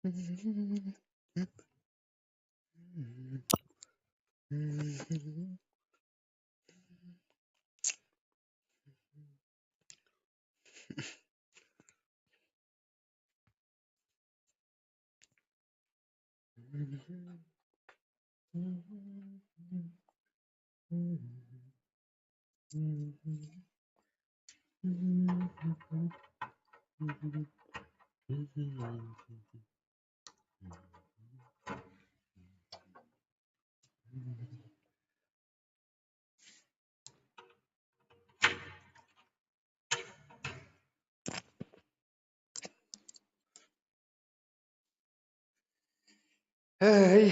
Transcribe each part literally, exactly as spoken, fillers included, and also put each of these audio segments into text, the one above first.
Hey,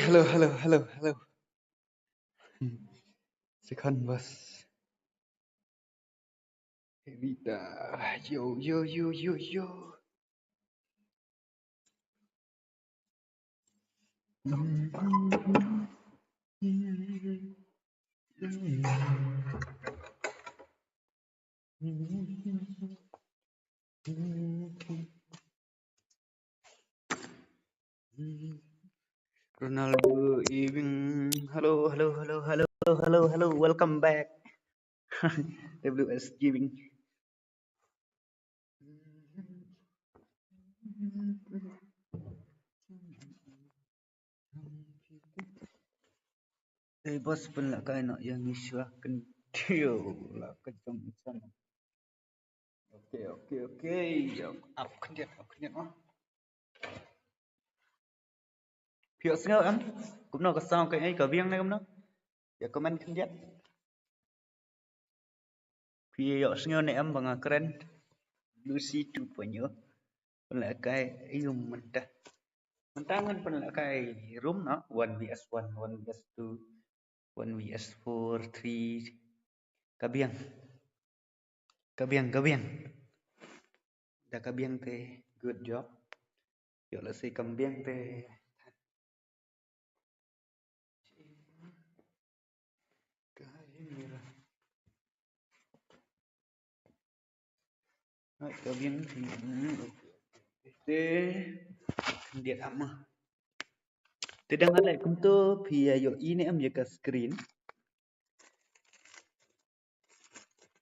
hello, hello, hello, hello. Second verse. Evita, yo, yo, yo, yo, yo. Ronaldo Ewing. Hello, hello, hello, hello, hello, hello, hello. Welcome back. W S Ewing. Ei boss, pynlehkai noh ïa ngi shuwa, kyntiew la ka jong san. Okay, okay, okay. Ap khyndiat, ap khyndiat mo. Phi ïohsngew em? Kumno ka sound, ka ei ka biang ne kumno? Ïa comment khyndiat. Phi ïohsngew ne em ba nga kren? Lucy two point o. Pynlehkai, aiu mynta. Mynta ngan pynlehkai room noh, one V S one, one V S two, one V S four, three. Ka biang. Ka biang, ka biang. Da ka biang te, good job. Ïoh lehse kam biang te. Ka biang te, khyndiat ap mo. Te dang leh kumto, phi ïa ïohi ne em ïa ka screen?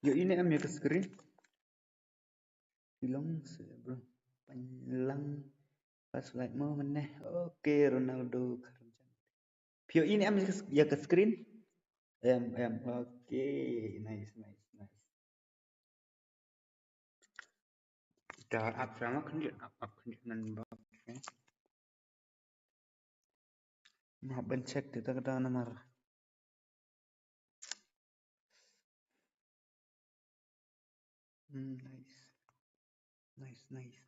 Ïohi ne em ïa ka screen? Phi long se bro. Pynlang. Pass like mo mynne. Okay, Ronaldo. Phi ïohi ne em ïa ka screen? Em, em. Okay, nice, nice, nice. Ita ap sama khyndiat, ap, ap khyndiat nan ba. Nga hap ban check te ta ka dang namar. Hmm, nice. Nice, nice.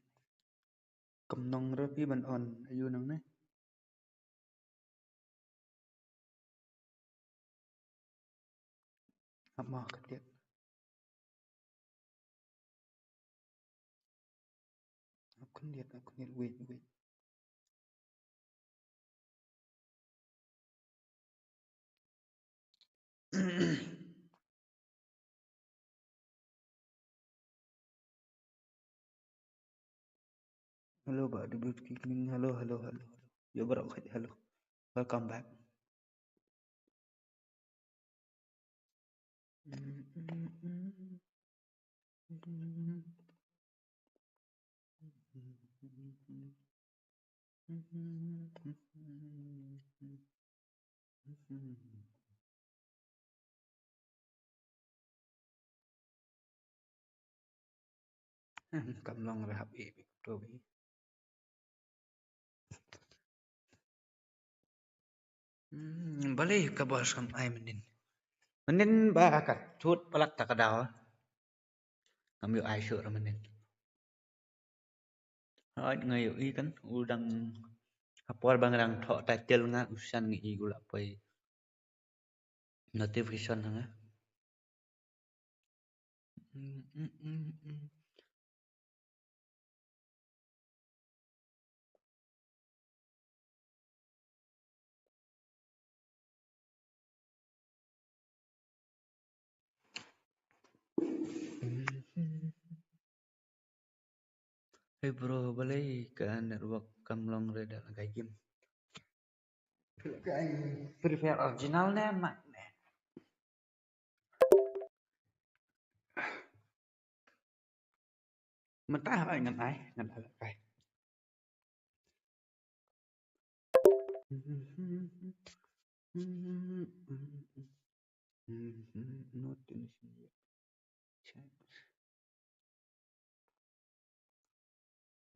Kam nong ruh phi ban on, aiu nangne. Ap mo khyndiat. Ap khyndiat, ap khyndiat, wait, wait. Hello, Bah Debut Kicking. Hello, hello, hello, hello. Yo, bro, hello. Welcome back. Kam long re hap ïa phi to bi. Hmm, balei ka bor kam ai mynnin. Mynnin ba ka thut palat ta ka daw. Ngam ïoh ai shuh re mynnin. Hooid nga ïohi kan u dang ha por ba nga dang thoh title nga u shan ngi i u la poi notification ha nga. Bro, balei ka network kam long re da la ka game. Ka Free Fire original ne ma ne. Mynta ai ngan ai, ngan ai. Not finished yet. Check.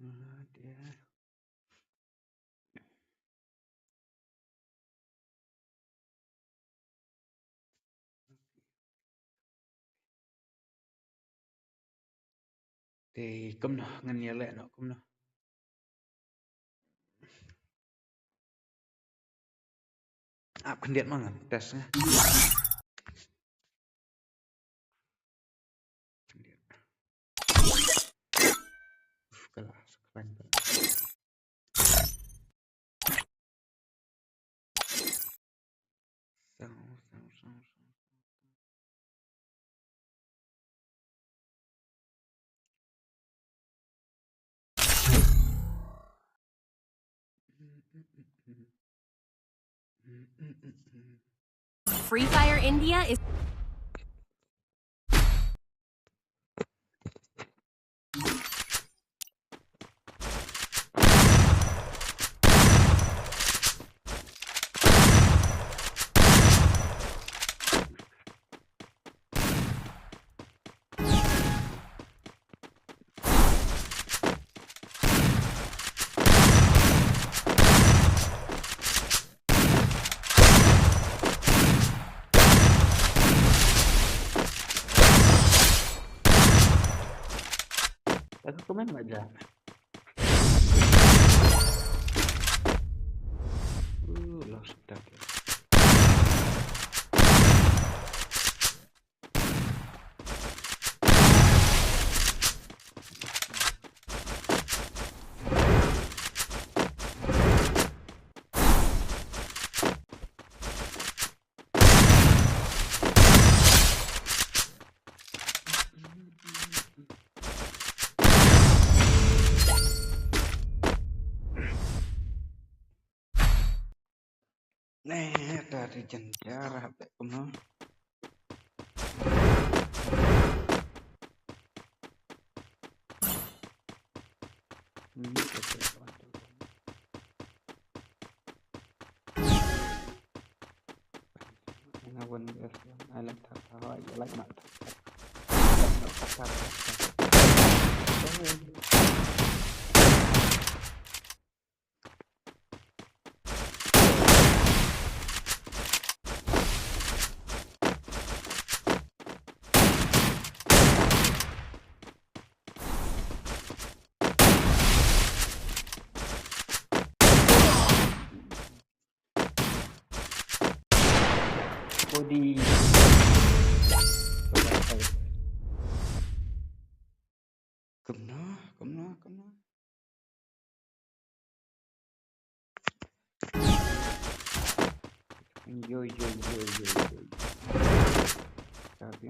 Ah, dear. Te kumno ngan ïaleh noh kumno. Ap khyndiat ma ngan test nga. Khyndiat. Uf, ka la sa khlaiñ ba. Sound, sound, sound, sound. Free Fire India is Aku komen aja. Uh, lost that. Neh, tadi jan jarah bek kumno. Hmm, okay. Nga wan, eh, I like that. I like that. Body. Kumno, kumno, kumno. Yo, yo, yo, yo, yo. Tapi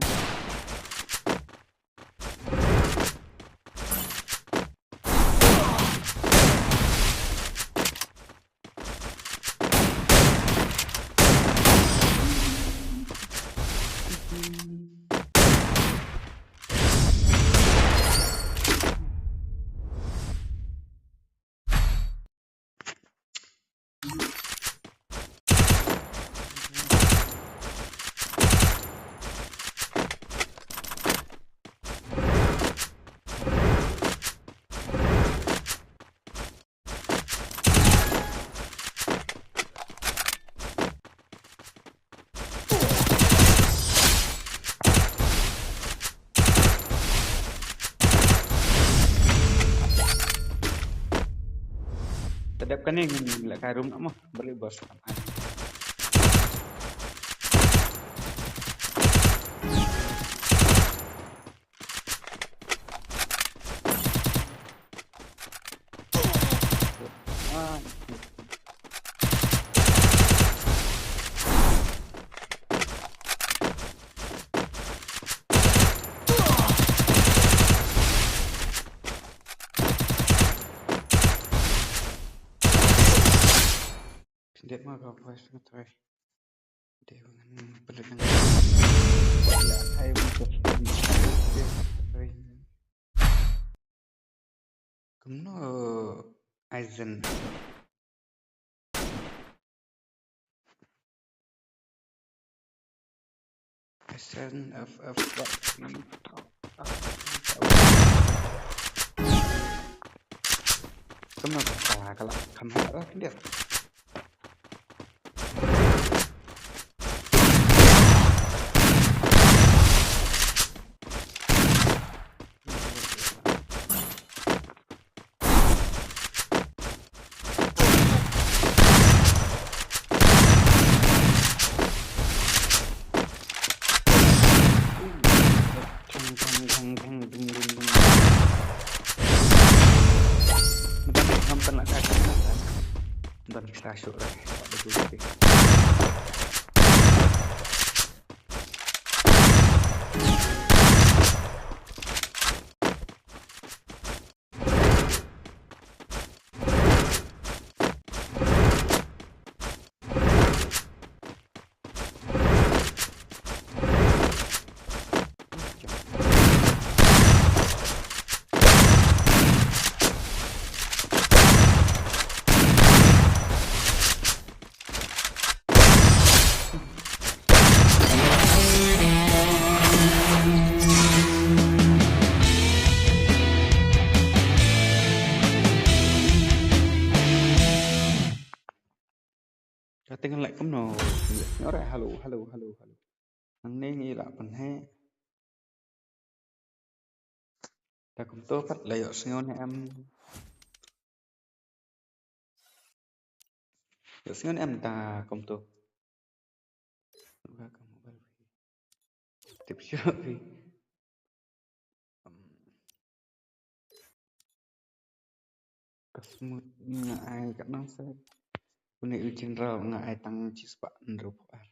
Tadep kane ngan leh kai room noh mo, balik bos. Ma ka voice nga try. Dei ba ngan pynlut nang. Ya, ai, ba ka voice. Kumno Aizen. Aizen F F what? Kumno ka ka la kham ha ra dia. Thang, thang, thang, thang, dum, dum, dum. Ngam pynlah kai, ngam pynlah kai. Ngam pynlah kai. Ka teng leh kumno? Ora, hello, hello, hello, hello. Nangne ngi la pynheh. Da kumto pat la ïohsngew ne em? Ïohsngew ne em da kumto? Tip shuh phi. Ka smut nga ai katno se. Une u general nga ai tang shispah hynriewphew ar.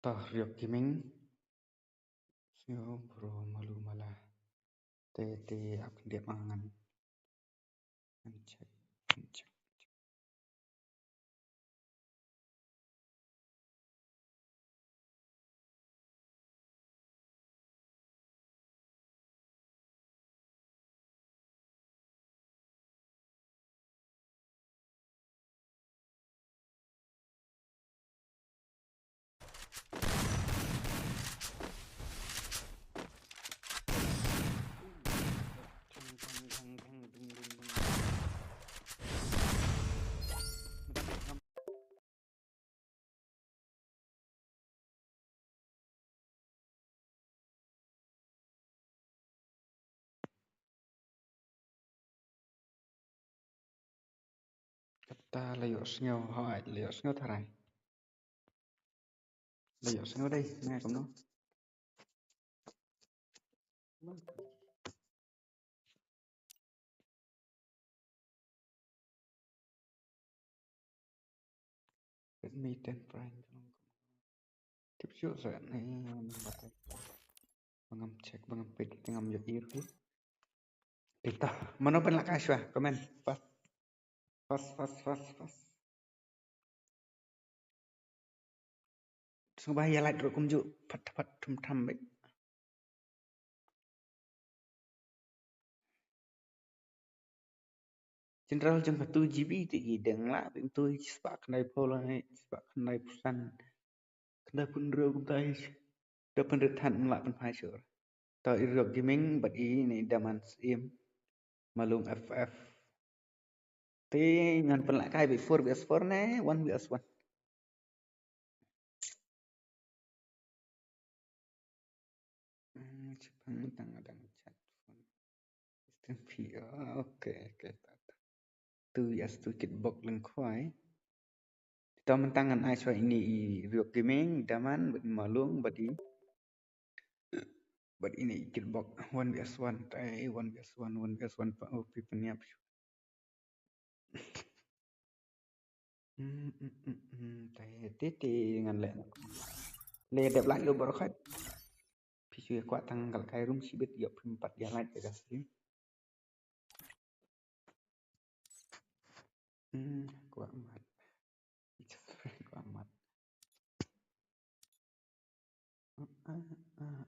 To Riok Gaming. Sngew bro malu mala. Te te ap khyndiat ma ngan. Ngan check, ngan check. Kata la ïohsngew, hooid, la ïohsngew tharai. La ïohsngew dei, ne kumno? Redmi ten Prime. Tip shuh sa ne, ba ngam check, ba ngam peit, te ngam ïohi ruh. Te ta, mano pynlah kai shuwa, comment, fast. Fast, fast, fast, fast. Sngewbha ïa like ruh kumjuh, phat, phat, thum, tham beit. General jong ka two G B te ki dang lah, te tu shispah khyndaiphew lai, shispah khyndaiphew san. Khyndaiphew hynriew kumta hi. Da pynrit than ym lah pynphai shuh. To i Riok Gaming bad ine i Daman Syiem. Malung F F. Te ngan pynlah kai beit four versus four ne, one versus one. Hmm, chipang tang dang chat phone. Stream P R, okay, okay, ta, ta. Tu ïa stu kit bok leng khwai. Te mynta ngan ai shuwa ine i Riok Gaming, Daman, bad i Malung, bad i, bad ine i kit bok, one versus one, tai, one versus one, one versus one, pa, oh, pi pynïap. Hmm, hmm, hmm, hmm, tai, te, te, ngan leh. Leh dep lah ïoh baroh khat. P Phi shu ïa kwah tang ka lehkai room shibit ïoh phim pat ïa like ïa ka stream. Hmm, kwah mat. Kwah mat. Ah, ah, ah.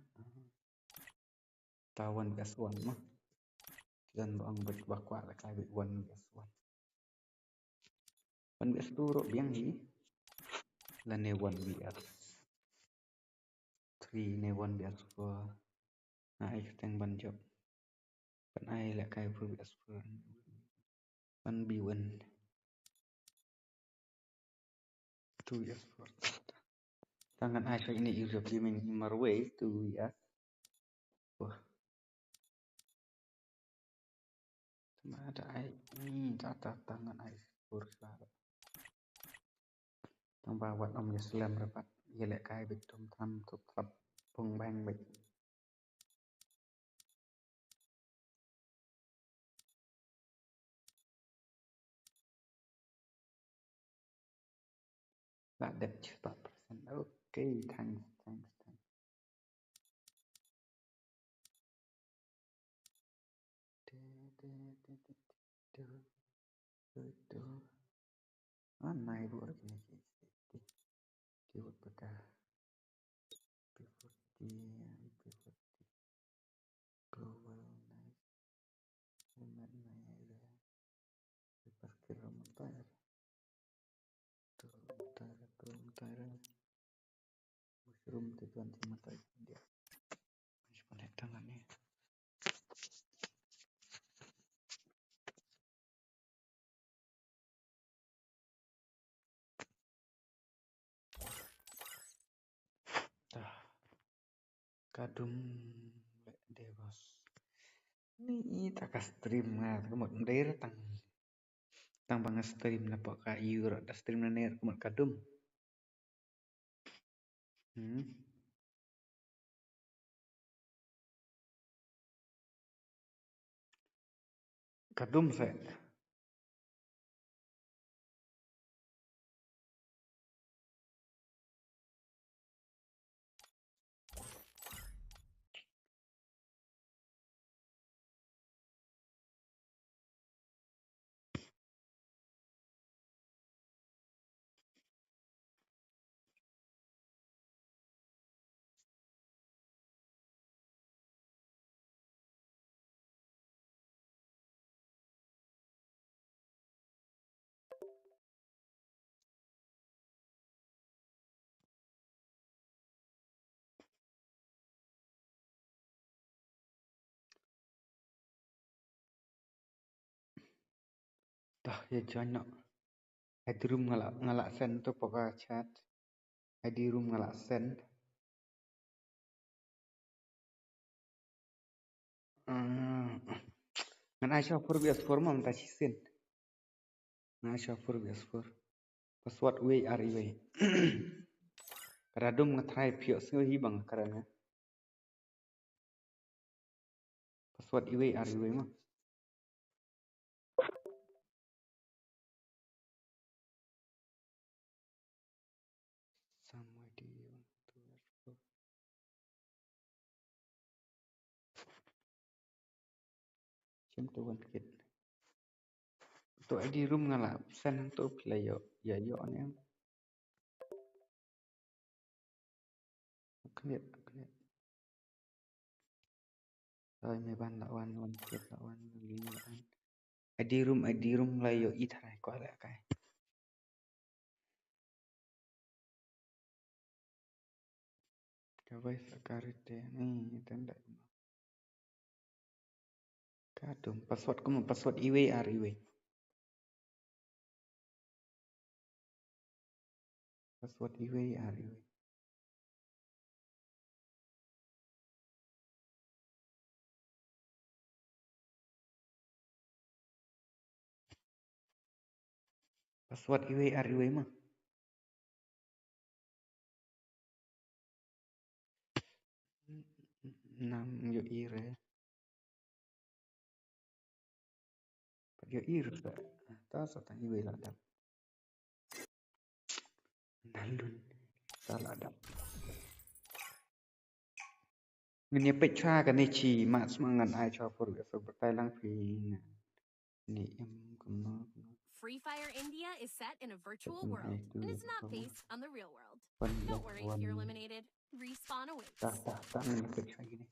Ta one versus one mo. Jan ba ong bad ba kwah lehkai bad one versus one. One versus two ruh biang hi. Lane one versus three ne one versus four. Nga ai kyrteng ban jop. Ban ai lehkai four versus four. One v one. Two versus four. Tang ngan ai sha ine i jop gaming marwei two versus four. Tang ba da ai ni ta ta tang ngan ai four sha. Tang ba wat ym ïa slem re pat ïa lehkai bad tum tam tup trap pung bang bad. Lah dep spah percent. Okay, thanks, thanks, thanks. Ah, nai bu ar kini ki. Ki wat pata. P forty, P forty. Global, nice. Helmet, nice. Parkir room, tire. Tu, tire, tu, tire. Mushroom, tu, tu, anti mata dia. Mushroom, tangan ni. Tah. Ka dum leh de boss. Ni i ta ka stream nga ta ka mut mdei re tang. Tang ba nga stream na pok ka iu ro da stream na ner ka mut ka dum. Hmm. Ka dum se. Tah, ïa join noh. Adi room nga la, nga la send to pok ka chat. Adi room nga la send. Ah, ngan ai sha four versus four ma mynta shisien. Ngan ai sha four versus four. Password iwei ar iwei. Ka da dum nga try phi ïohsngew hi bang ka kren nga. Password iwei ar iwei ma. Somewhere do you want to work for? Shim to one kit. To adi room nga la send to phi la ïoh, ïa ïoh ne. Khyndiat, khyndiat. Oi, me ban la wan, wan kit la wan, wan la wan. Adi room, adi room la ïoh i tharai kwah lehkai. Ka bai sa ka rite ni tenda. Ka dum password kumno, password iwei ar iwei. Password iwei ar iwei. Password iwei ar iwei ma. Nam ïohi re. Pat ïohi re sa. Ta sa tang iwei la dap. Nalun. Ta la dap. Ngin ïa peit shuwa kane shi, ma sma ngan ai shuwa por, ïa shu batai lang phi. Ni em kumno. Free Fire India is set in a virtual world and is not based on the real world. Don't worry if you're eliminated. Respawn awaits. Ta ta ta, ngin ïa peit shuwa kine.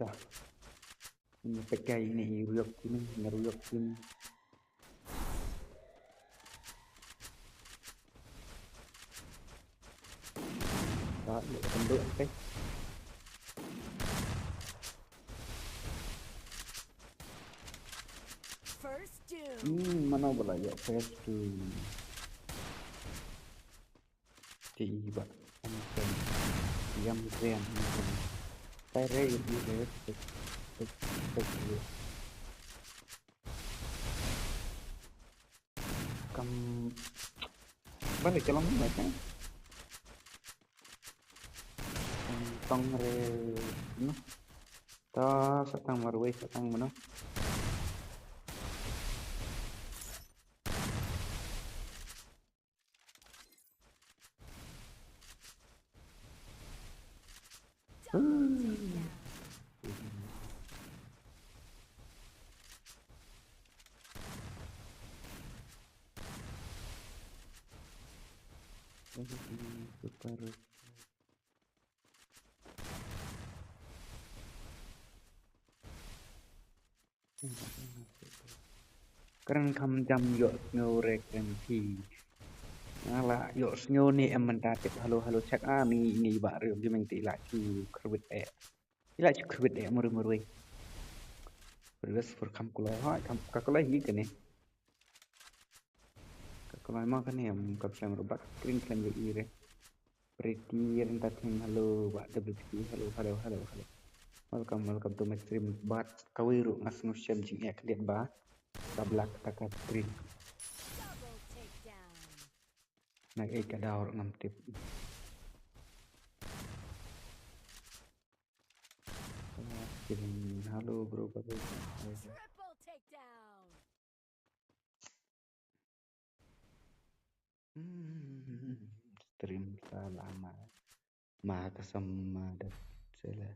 Ta. Ini pegai ini, i ruyok ini, ini ruyok ini. Ta, ini kenduk, okey. First doom. Hmm, mana pula ya first doom. Ti ba. Em, em. Yam ren, em, em. Tai re, yam re. Tek, tek, tek, tek. Kam. Balik ke long ni, kan? Em, tong re, no. Ta, sa tang marwei, sa tang mano. Kren kham jam ïohsngew re kren phi. Nga la ïohsngew ne em mynta tip hello hello check a ni ni ba riew gaming te i la shu khyrwit eh. I la shu khyrwit eh murwei murwei. Previous for kham kloi ha kham ka kloi hi kane. Ka kloi ma kane em ka slem ro ba kring slem ïohi re. Pretty Entertain, hello, Bah W P K, hello, hello, hello, hello. Welcome, welcome to my stream. Bad kawei ruh nga sngewshem jingeh khyndiat ba ka bla kata ka stream. Double takedown. Na ei ka daw ruh ngam tip. Hello, bro, bro. Triple takedown. Hmm, stream sa lama. Ma ka sama da sela.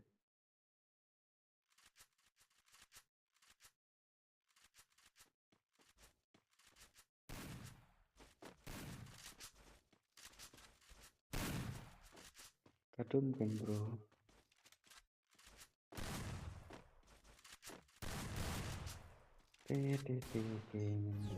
Ka dum kan, bro. Te, te, te, te, te.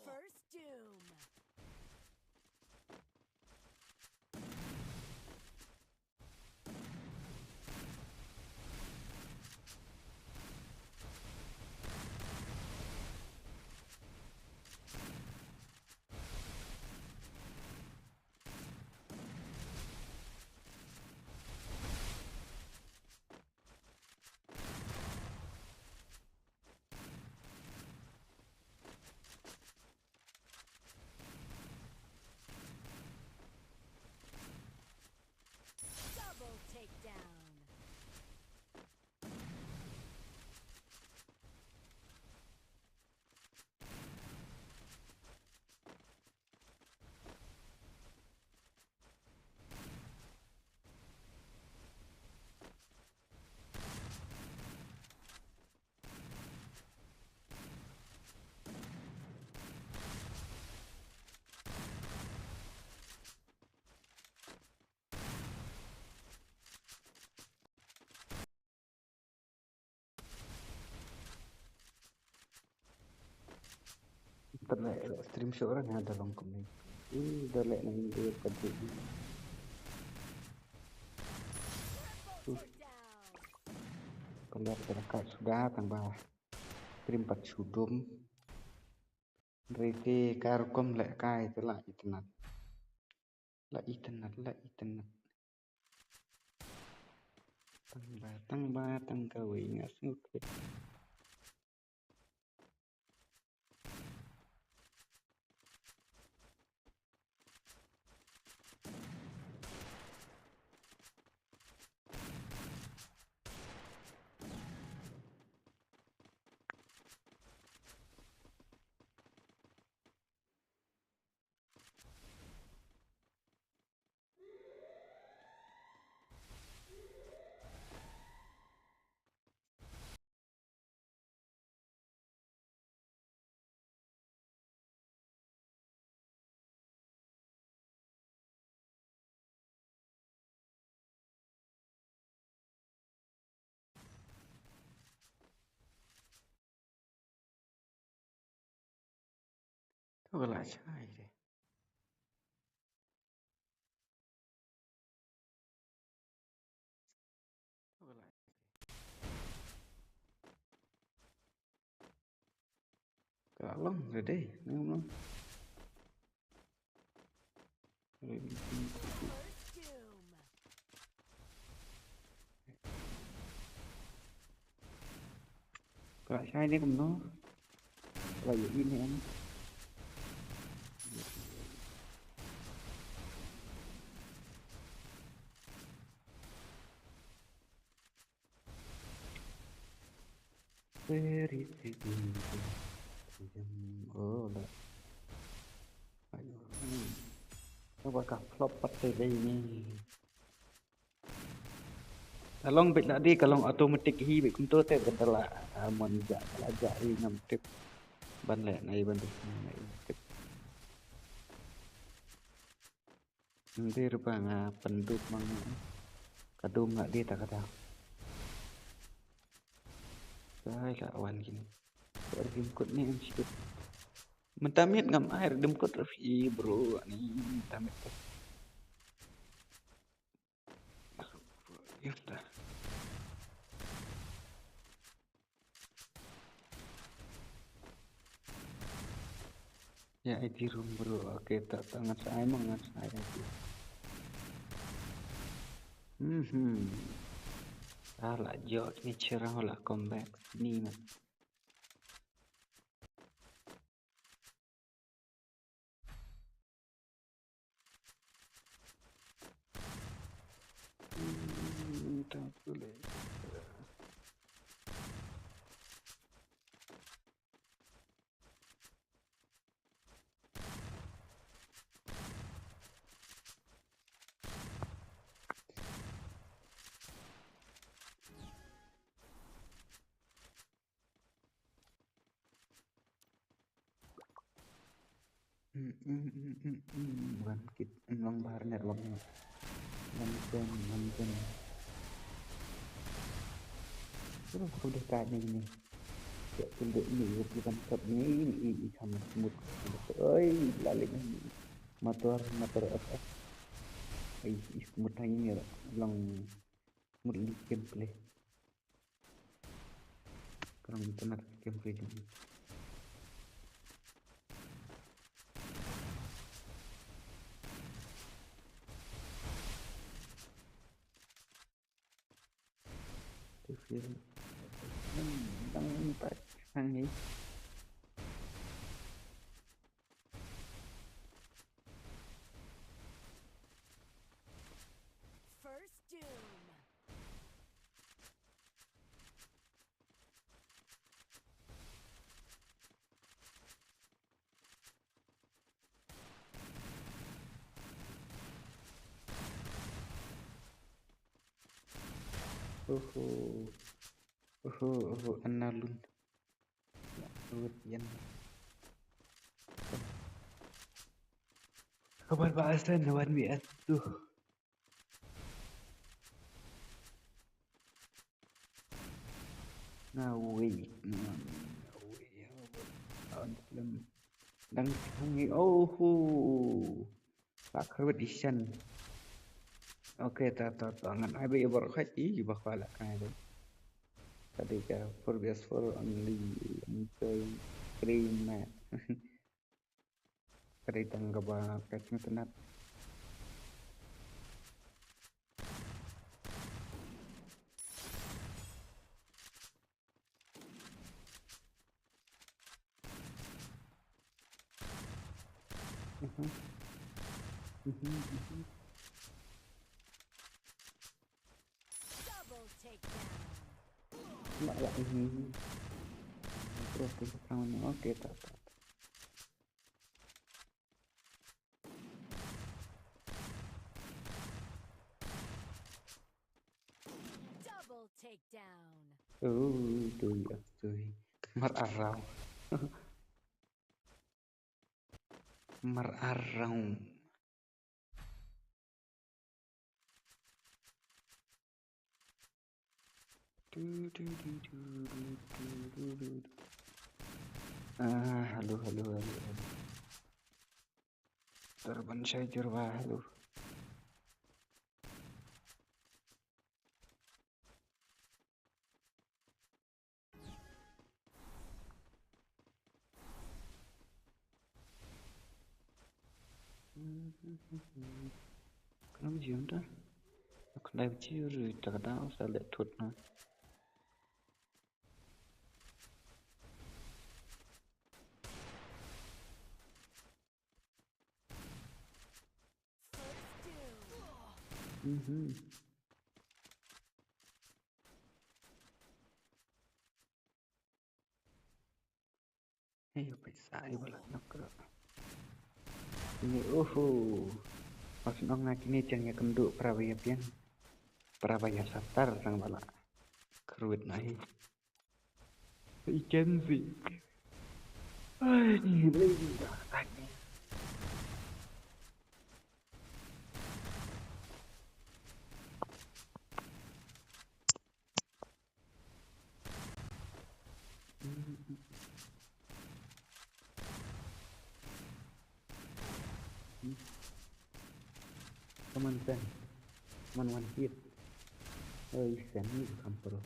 First Doom. Double takedown. Pernah stream show orang ada long komen. Ih, dah lek nang dia kan tu. Leh ka ka suda tang ba stream pat shu dum. Rete ka rukom leh kai te la itynnat. La itynnat, la itynnat. Tang ba, tang ba, tang kawei nga sngewthuh. To ka la shai de. To ka la. Ka la long re dei, nang long. Ka la shai ne kumno? Ka la ïohi ne em? Very, very, very, oh, la. Ayo. Ka ba ka flop pat te dei ni. Ka long beit la dei, ka long automatic hi beit kumto te ka da la, ah, mon ja, ka la ja hi ngam tip. Ban leh nai ban tip, nai tip. Nang dei ruh ba nga pyndup mang nga. Ka dum la dei ta ka daw. Kai la wan kine. Ka rim kut ne em shit. Mynta miet ngam ai rim kut ruh phi bro ani mynta miet. Ïa ta. Ïa I D room bro. Okay, ta ta ngan sa ai ma ngan sa ai I D. Mhm. Ah, la jot ni cherang la comeback ni mat. Hmm, tak boleh. Wan kit, em, long bahar net long. Long pen, long pen. Terus udah kat ni ni. Ya, tunduk ni, ya, bukan kot ni, ni, ni, ni, sama semut. Oi, lalik ni. Motor, motor F F. Ai, ih, semut ni, long, semut li gameplay. Ka long internet ka kem ka jong. Tu film. Hmm, tang empat. Hang ni. First Doom. Uhu. Uhu, uhu, analun. Ruth yan. Kabar ba Arsenal na wan mi atu. Nga wei, nga wei, nga wei. Dang hangi, oh hu. Pak Ruth Ishan. Okay, ta ta ta ngan ai ba i bor khat i ba khwa la kai ba. Ka dei ka four versus four only. Enjoy screen ma. Ka dei tang kaba ka jingtynnat. Mhm. Mhm, mhm. Double takedown. Wah, wah, mhm. Terus kita tangan. Oke, tak, tak. Double takedown. Oh, tui, ah, tui. Mar arau. Mar arau. Du, du, du. Ah, hello, hello, hello, hello. Tar ban shai jyrwa, hello. Khnang jiem da. Khnang jiem da ka dang sa leh thut na. Mhm. Hei, pisa ai bala nak. Ini, uhu. Pas nong na kini jang ya kendu para baya pian. Para baya satar sang bala. Kruit na hi. Ikan si. Ai, ni, ni, ni. Come on, friend. Come on, one hit. Oh, you send me to come, bro.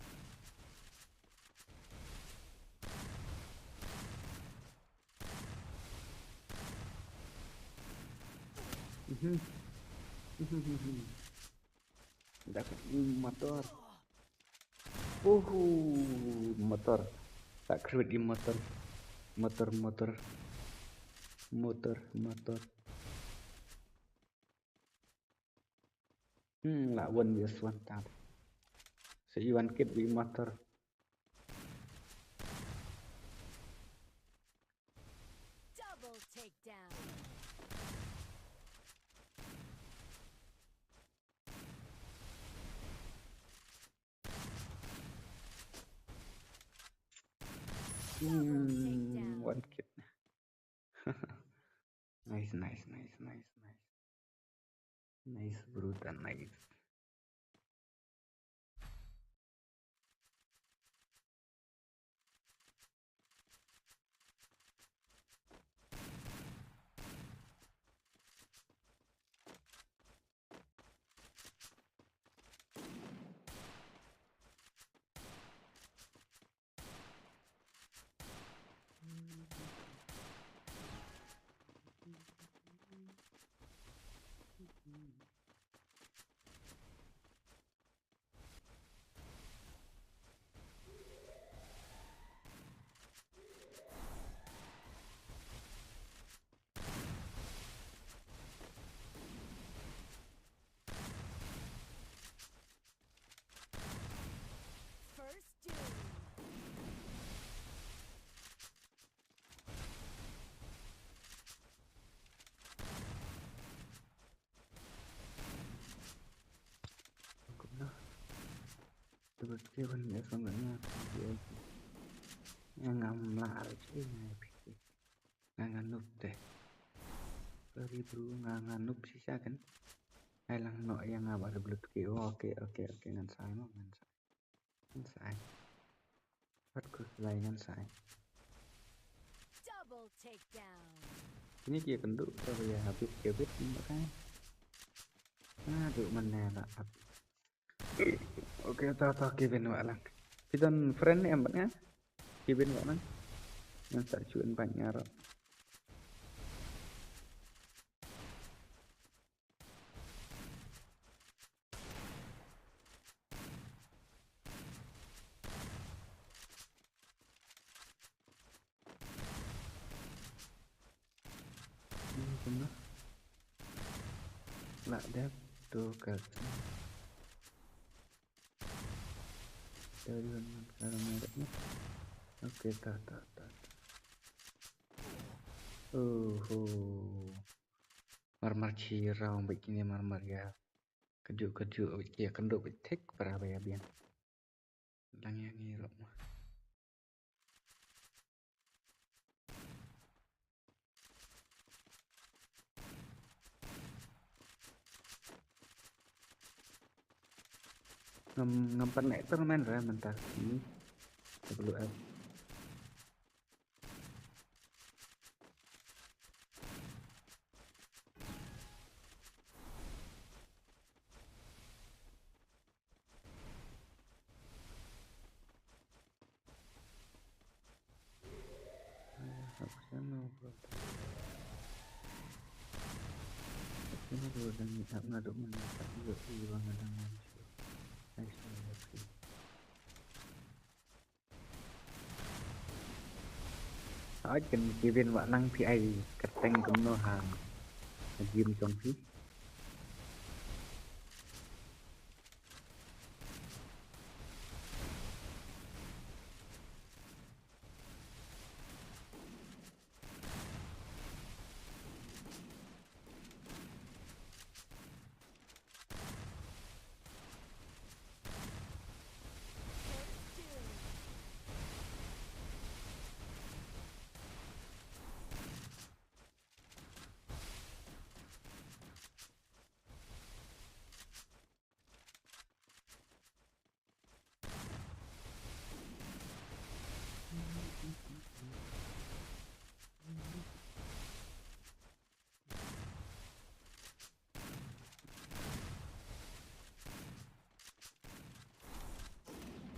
Mhm. Mhm. Dapat motor. Uhu, motor. Tak kruit di motor. Motor, motor. Motor, motor. Hmm, la wan bias wan tap. So you want kit bi motor. Double takedown. Hmm, one kit. Nice, nice, nice, nice, nice. Nice, brutal, nice. First doom. Kumno? Tebet ke ban ne sang na. Ngam la ar che na phi. Nga nga nup te. Sorry bro, nga nga nup shisha kan. Ai lang noh ïa nga ba da blut ki. Oh, okay, okay, okay, ngan sai mo, ngan sai. Ngan sai. Pat ku lai ngan sai. Double takedown. Ini ki kendu, ba ïa habit ki habit ni ba kai. Aduh, mana lah. Okay, to, to, Kevin, wak lang. Phi don friend ne em bad nga? Kevin Wanang. Ngan sa shu invite nga ruh. Ni kumno? Lah dep tu ka. Dari mana sekarang merek ni? Okey, ta ta ta ta. Oho. Marmar chiraw bad kine marmar ïa. Kajuh kajuh bad ki ïa kynduh bad thik para ba ïa biang. Lang ïa ngi ruh ma. Ngam, ngam pan actor man re mynta ni. W F. Hooid, kan Kevin Wanang, phi ai kyrteng kumno ha, ha gym jong phi?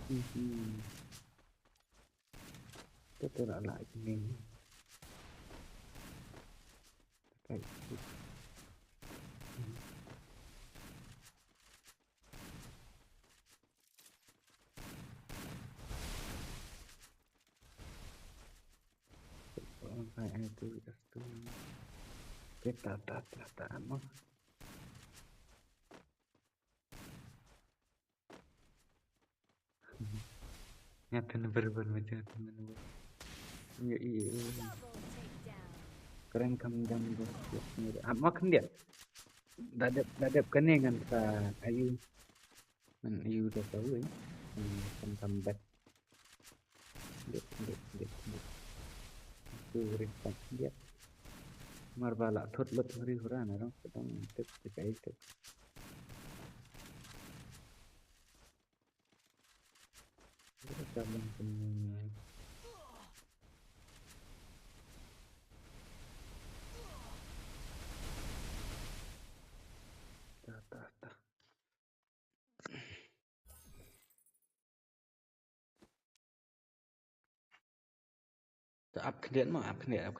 Mhm. Kita nak lagi ni. Kayak gitu. Sampai itu itu. Kita tak tak tak mau. Nga tun berban macam tu. Yo i. Keren kam jam tu. Am mak dia. Dadep dadep kane ngan sa ayu. Ngan ayu da sa wei. Kan kam bet. Dep dep dep dep. Tu ring tak dia. Mar ba la thot lut huri hura na rong. Sedang tep tep tep. Ta ap khyndiat mo, ap khyndiat, ap